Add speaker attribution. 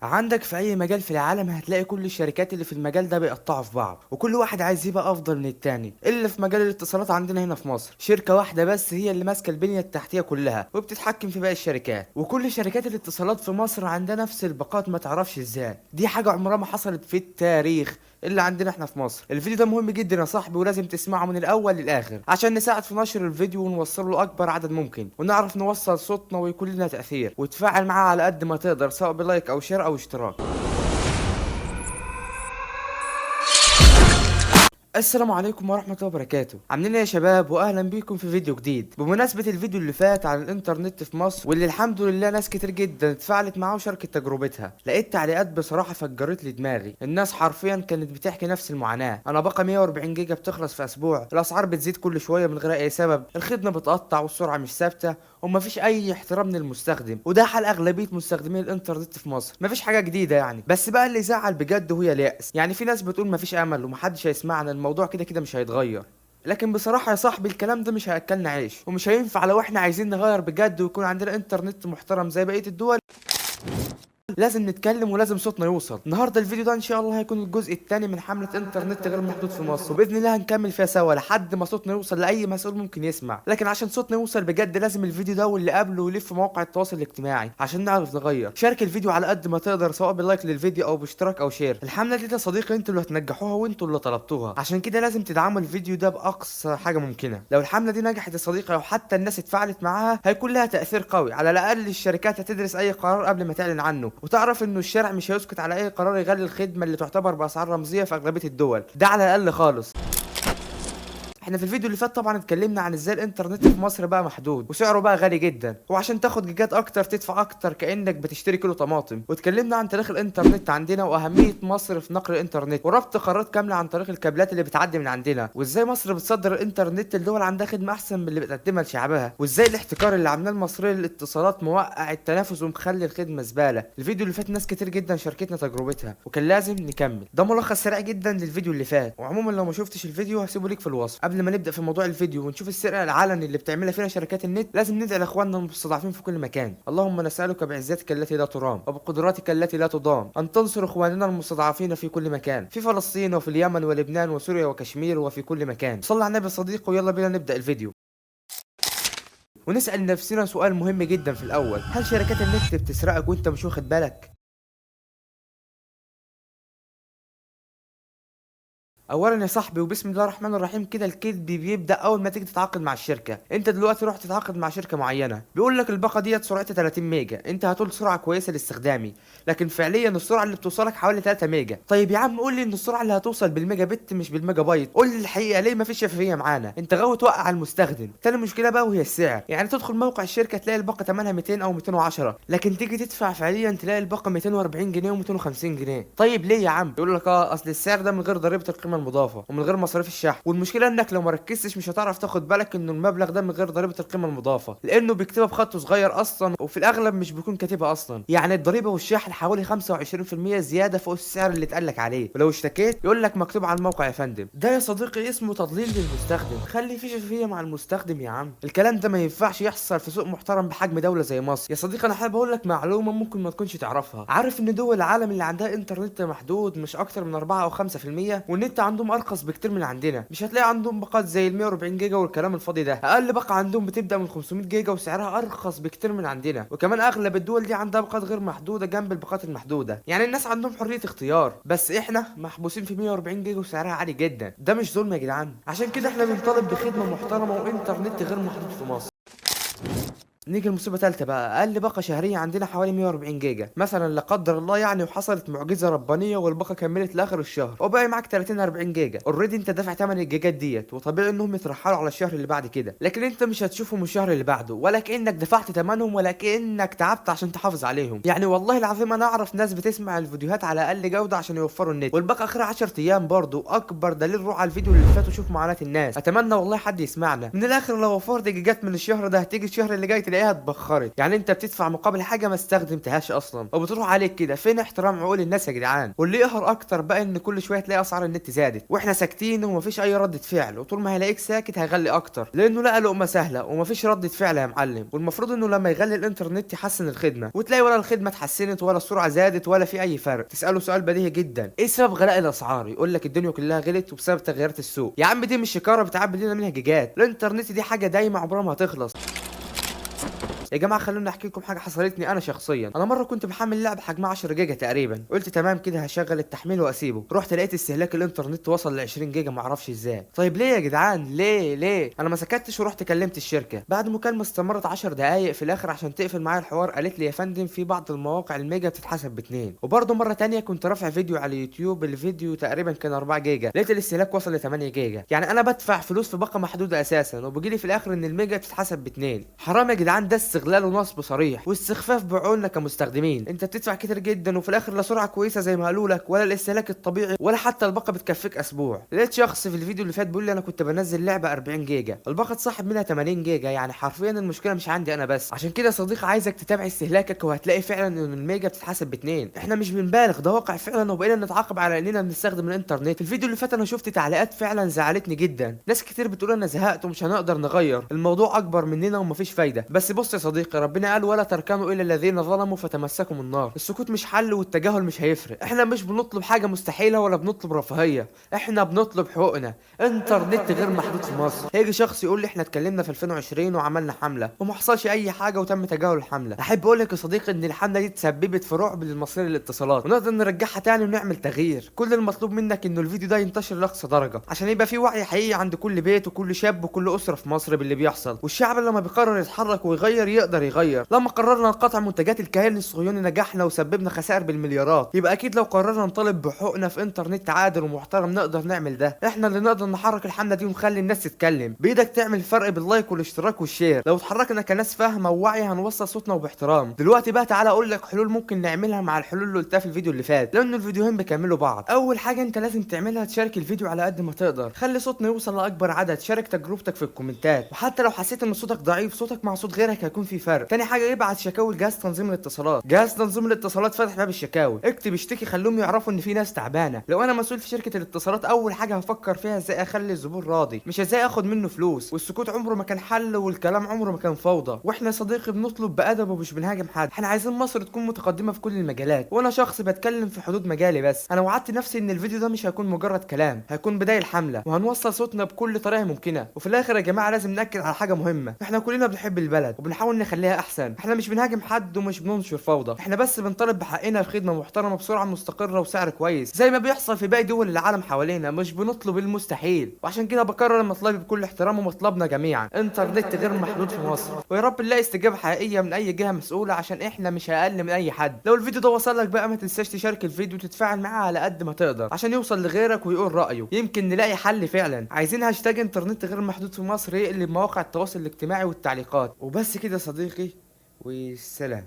Speaker 1: عندك في اي مجال في العالم هتلاقي كل الشركات اللي في المجال ده بيقطعوا في بعض، وكل واحد عايز يبقى افضل من التاني. اللي في مجال الاتصالات عندنا هنا في مصر شركة واحدة بس هي اللي ماسكة البنية التحتية كلها وبتتحكم في باقي الشركات، وكل شركات الاتصالات في مصر عندها نفس الباقات، ما تعرفش ازاي. دي حاجة عمرها ما حصلت في التاريخ اللي عندنا احنا في مصر. الفيديو ده مهم جدا يا صاحبي، ولازم تسمعه من الاول للاخر عشان نساعد في نشر الفيديو ونوصله لاكبر عدد ممكن، ونعرف نوصل صوتنا ويكون لنا تأثير. وتفاعل معاه على قد ما تقدر، سواء ب like او share او اشتراك. السلام عليكم ورحمة الله وبركاته. عاملين ايه يا شباب؟ واهلا بيكم في فيديو جديد. بمناسبة الفيديو اللي فات عن الانترنت في مصر، واللي الحمد لله ناس كتير جدا اتفاعلت معاه وشاركت تجربتها، لقيت تعليقات بصراحة فجرت لي دماغي. الناس حرفيا كانت بتحكي نفس المعاناة. انا باقة 140 جيجا بتخلص في اسبوع، الاسعار بتزيد كل شوية من غير اي سبب، الخدمة بتقطع والسرعة مش ثابتة، ومفيش اي احترام للمستخدم. وده حال اغلبية مستخدمي الانترنت في مصر، مفيش حاجة جديدة يعني. بس بقى اللي يزعل بجد وهي اليأس. يعني في ناس بتقول مفيش امل ومحدش هيسمعنا، الموضوع كده كده مش هيتغير. لكن بصراحة يا صاحبي الكلام ده مش هياكلنا عيش ومش هينفع. لو احنا عايزين نغير بجد ويكون عندنا انترنت محترم زي بقية الدول، لازم نتكلم ولازم صوتنا يوصل. النهارده الفيديو ده ان شاء الله هيكون الجزء الثاني من حمله انترنت غير محدود في مصر، وباذن الله هنكمل فيها سوا لحد ما صوتنا يوصل لاي مسؤول ممكن يسمع. لكن عشان صوتنا يوصل بجد لازم الفيديو ده واللي قبله يلف في مواقع التواصل الاجتماعي عشان نعرف نغير. شارك الفيديو على قد ما تقدر، سواء بال like للفيديو او باشتراك او share. الحملة دي يا صديقي انتوا اللي هتنجحوها وانتوا اللي طلبتوها، عشان كده لازم تدعموا الفيديو ده باقصى حاجة ممكنة. لو الحملة دي نجحت يا صديقي او حتى الناس اتفاعلت معاها، هيكون لها تاثير قوي. على الاقل الشركات هتدرس اي قرار قبل ما تعلن عنه، وتعرف انه الشارع مش هيسكت على اي قرار يغلي الخدمة اللي تعتبر باسعار رمزية في اغلبية الدول. ده على الاقل خالص. احنا في الفيديو اللي فات طبعا اتكلمنا عن ازاي الانترنت في مصر بقى محدود وسعره بقى غالي جدا، وعشان تاخد جيجات اكتر تدفع اكتر كانك بتشتري كيلو طماطم. واتكلمنا عن تاريخ الانترنت عندنا واهمية مصر في نقل الانترنت وربط قارات كاملة عن طريق الكابلات اللي بتعدي من عندنا، وازاي مصر بتصدر الانترنت لدول عندها خدمة احسن من اللي بتقدمها لشعبها، وازاي الاحتكار اللي عاملاه المصرية للاتصالات موقع التنافس ومخلي الخدمة زبالة. الفيديو اللي فات ناس كتير جدا شاركتنا تجربتها وكان لازم نكمل. ده ملخص سريع جدا للفيديو اللي فات، وعموما لو ما شفتش الفيديو هسيبه ليك في الوصف. قبل ما نبدا في موضوع الفيديو ونشوف السرقة العلني اللي بتعملها فينا شركات النت، لازم ندعي لاخواننا المستضعفين في كل مكان. اللهم نسالك بعزتك التي لا ترام وبقدراتك التي لا تضام ان تنصر اخواننا المستضعفين في كل مكان، في فلسطين وفي اليمن ولبنان وسوريا وكشمير وفي كل مكان. صلى على النبي صديقي، ويلا بينا نبدا الفيديو. ونسال نفسنا سؤال مهم جدا في الاول: هل شركات النت بتسرقك وانت مش واخد بالك؟ اولا يا صاحبي وبسم الله الرحمن الرحيم كده، الكذب بيبدا اول ما تيجي تتعاقد مع الشركة. انت دلوقتي رحت تتعاقد مع شركة معينة، بيقول لك الباقه ديت سرعتها 30 ميجا، انت هتقول سرعة كويسة لاستخدامي، لكن فعليا السرعة اللي بتوصلك حوالي 3 ميجا. طيب يا عم قول لي ان السرعة اللي هتوصل بالميجا بت مش بالميجا بايت، قول لي الحقيقة ليه مفيش شفافية معانا؟ انت غاوي توقع المستخدم. تاني مشكلة بقى وهي السعر. يعني تدخل موقع الشركة تلاقي الباقه ثمنها 200 او 210، لكن تيجي تدفع فعليا تلاقي الباقه 240 جنيه و250 جنيه. طيب ليه يا عم؟ يقول لك اصل السعر ده من غير ضريبة القيمة المضافة ومن غير مصاريف الشحن. والمشكلة انك لو ما ركزتش مش هتعرف تاخد بالك انه المبلغ ده من غير ضريبة القيمة المضافة، لانه بيكتبها بخط صغير اصلا، وفي الاغلب مش بيكون كاتبها اصلا. يعني الضريبة والشحن حوالي 25% زيادة فوق السعر اللي اتقال لك عليه، ولو اشتكيت يقول لك مكتوب على الموقع يا فندم. ده يا صديقي اسمه تضليل للمستخدم. خلي في شفافية مع المستخدم يا عم. الكلام ده ما ينفعش يحصل في سوق محترم بحجم دولة زي مصر. يا صديقي انا حابب اقول لك معلومة ممكن ما تكونش تعرفها. عارف ان دول العالم اللي عندها انترنت محدود مش اكتر من 4 او 5%، والنت عندهم ارخص بكتير من عندنا. مش هتلاقي عندهم باقات زي ال 140 جيجا والكلام الفاضي ده. اقل باقه عندهم بتبدا من 500 جيجا وسعرها ارخص بكتير من عندنا. وكمان اغلب الدول دي عندها باقات غير محدودة جنب الباقات المحدودة، يعني الناس عندهم حرية اختيار، بس احنا محبوسين في 140 جيجا وسعرها عالي جدا. ده مش ظلم يا جدعان؟ عشان كده احنا بنطالب بخدمة محترمه وانترنت غير محدود في مصر. نيجي لمصيبه ثالثة بقى. اقل باقه شهرية عندنا حوالي 140 جيجا مثلا، لا قدر الله يعني وحصلت معجزه ربانية والباقه كملت لاخر الشهر وباقي معاك 30 40 جيجا، already انت دافع ثمن الجيجات ديت، وطبيعي انهم يترحلوا على الشهر اللي بعد كده، لكن انت مش هتشوفهم الشهر اللي بعده، ولا كانك دفعت ثمنهم ولا كانك تعبت عشان تحافظ عليهم. يعني والله العظيم انا اعرف ناس بتسمع الفيديوهات على اقل جوده عشان يوفروا النت، والباقه اخرها 10 ايام برضه. اكبر دليل روح على الفيديو اللي فات وشوف معاناة الناس. اتمنى والله حد يسمعنا. من الاخر لو وفرت جيجات من الشهر ده هتيجي الشهر اللي جاي تلاقيها تلاقيها اتبخرت. يعني انت بتدفع مقابل حاجة ما استخدمتهاش اصلا وبتروح عليك كده. فين احترام عقول الناس يا جدعان؟ واللي يقهر اكتر بقى ان كل شوية تلاقي اسعار النت زادت واحنا ساكتين ومفيش اي ردة فعل، وطول ما هيلاقيك ساكت هيغلي اكتر لانه لقى لقمة سهلة ومفيش ردة فعل يا معلم. والمفروض انه لما يغلي الانترنت يحسن الخدمة، وتلاقي ولا الخدمة اتحسنت ولا السرعة زادت ولا في اي فرق. تساله سؤال بديهي جدا، ايه سبب غلاء الاسعار؟ يقول لك الدنيا كلها غلت وبسبب تغيرات السوق. يا عم دي مش شكاره بتعبي لنا منها جيجات، الانترنت دي حاجة دايمه عمرها ما هتخلص. يا جماعة خلوني احكي لكم حاجة حصلتني انا شخصيا. انا مرة كنت بحمل لعبه حجمها 10 جيجا تقريبا، قلت تمام كده هشغل التحميل واسيبه، رحت لقيت استهلاك الانترنت وصل ل 20 جيجا معرفش ازاي. طيب ليه يا جدعان؟ ليه؟ انا ما سكتش ورحت كلمت الشركة. بعد مكالمة استمرت 10 دقائق في الاخر عشان تقفل معايا الحوار قالت لي يا فندم في بعض المواقع الميجا بتتحسب باتنين. وبرده مرة تانية كنت رافع فيديو على اليوتيوب، الفيديو تقريبا كان 4 جيجا، لقيت الاستهلاك وصل ل 8 جيجا. يعني انا بدفع فلوس في باقه محدودة اساسا وبيجي لي في الاخر ان الميجا بتتحسب باتنين. حرام يا جدعان، ده استغلال ونصب صريح واستخفاف بعقولنا كمستخدمين. انت بتدفع كتير جدا وفي الاخر لا سرعة كويسة زي ما قالوا لك، ولا الاستهلاك الطبيعي، ولا حتى الباقه بتكفيك اسبوع. لقيت شخص في الفيديو اللي فات بيقول لي انا كنت بنزل لعبه 40 جيجا، الباقه اتسحب منها 80 جيجا. يعني حرفيا المشكلة مش عندي انا بس. عشان كده يا صديقي عايزك تتابع استهلاكك وهتلاقي فعلا ان الميجا بتتحسب باتنين. احنا مش بنبالغ، ده واقع فعلا، وبقينا نتعاقب على اننا بنستخدم الانترنت. في الفيديو اللي فات انا شفت تعليقات فعلا زعلتني جدا، ناس كتير بتقول انا زهقت ومش هنقدر نغير، الموضوع اكبر مننا ومفيش فايده. بس بص يا صديقي، ربنا قال ولا تركنوا الى الذين ظلموا فتمسكوا النار. السكوت مش حل والتجاهل مش هيفرق. احنا مش بنطلب حاجة مستحيلة ولا بنطلب رفاهية، احنا بنطلب حقوقنا. انترنت غير محدود في مصر. هيجي شخص يقول لي احنا اتكلمنا في 2020 وعملنا حمله وما حصلش اي حاجة وتم تجاهل الحملة. احب اقول لك يا صديقي ان الحملة دي تسببت في رعب للمصريين للاتصالات، ونقدر نرجعها تاني ونعمل تغيير. كل المطلوب منك انه الفيديو ده ينتشر لاقصى درجه عشان يبقى في وعي حقيقي عند كل بيت وكل شاب وكل اسره في مصر باللي بيحصل. والشعب لما بيقرر يتحرك ويغير يقدر يغير. لما قررنا نقاطع منتجات الكيان الصهيوني نجحنا وسببنا خسائر بالمليارات، يبقى اكيد لو قررنا نطالب بحقوقنا في انترنت عادل ومحترم نقدر نعمل ده. احنا اللي نقدر نحرك الحملة دي ونخلي الناس تتكلم. بايدك تعمل فرق بال like والاشتراك وال share. لو اتحركنا كناس فاهمه وواعيه هنوصل صوتنا وباحترام. دلوقتي بقى تعالى اقول لك حلول ممكن نعملها مع الحلول اللي قلتها في الفيديو اللي فات، لان الفيديوهين بيكملوا بعض. اول حاجة انت لازم تعملها تشارك الفيديو على قد ما تقدر، خلي صوتنا يوصل لاكبر عدد. شارك تجربتك في الكومنتات، وحتى لو حسيت ان صوتك ضعيف صوتك مع صوت غيرك هيكون في فرق. تاني حاجة ابعت شكاوي لجهاز تنظيم الاتصالات. جهاز تنظيم الاتصالات فتح باب الشكاوي، اكتب اشتكي، خلوهم يعرفوا ان في ناس تعبانة. لو انا مسؤول في شركة الاتصالات اول حاجة هفكر فيها ازاي اخلي الزبون راضي، مش ازاي اخد منه فلوس. والسكوت عمره ما كان حل، والكلام عمره ما كان فوضى. واحنا يا صديقي بنطلب بادب ومش بنهاجم حد. احنا عايزين مصر تكون متقدمة في كل المجالات، وانا شخص بتكلم في حدود مجالي بس. انا وعدت نفسي ان الفيديو ده مش هيكون مجرد كلام، هيكون بداية الحملة وهنوصل صوتنا بكل طريقه ممكنة. وفي الاخر يا جماعة لازم ناكد على حاجة مهمة، احنا كلنا بنحب البلد وبنحاول نخليها احسن. احنا مش بنهاجم حد ومش بننشر فوضى، احنا بس بنطالب بحقنا في خدمة محترمه بسرعة مستقره وسعر كويس زي ما بيحصل في باقي دول العالم حوالينا. مش بنطلب المستحيل. وعشان كده بكرر مطلبي بكل احترام ومطلبنا جميعا، انترنت غير محدود في مصر. ويا رب نلاقي استجابة حقيقية من اي جهة مسؤولة عشان احنا مش اقل من اي حد. لو الفيديو ده وصل لك بقى ما تنساش تشارك الفيديو وتتفاعل معاه على قد ما تقدر عشان يوصل لغيرك ويقول رايه، يمكن نلاقي حل فعلا. عايزين هاشتاج انترنت غير محدود في مصر يقلب مواقع التواصل الاجتماعي والتعليقات. وبس كده يا صديقي، والسلام.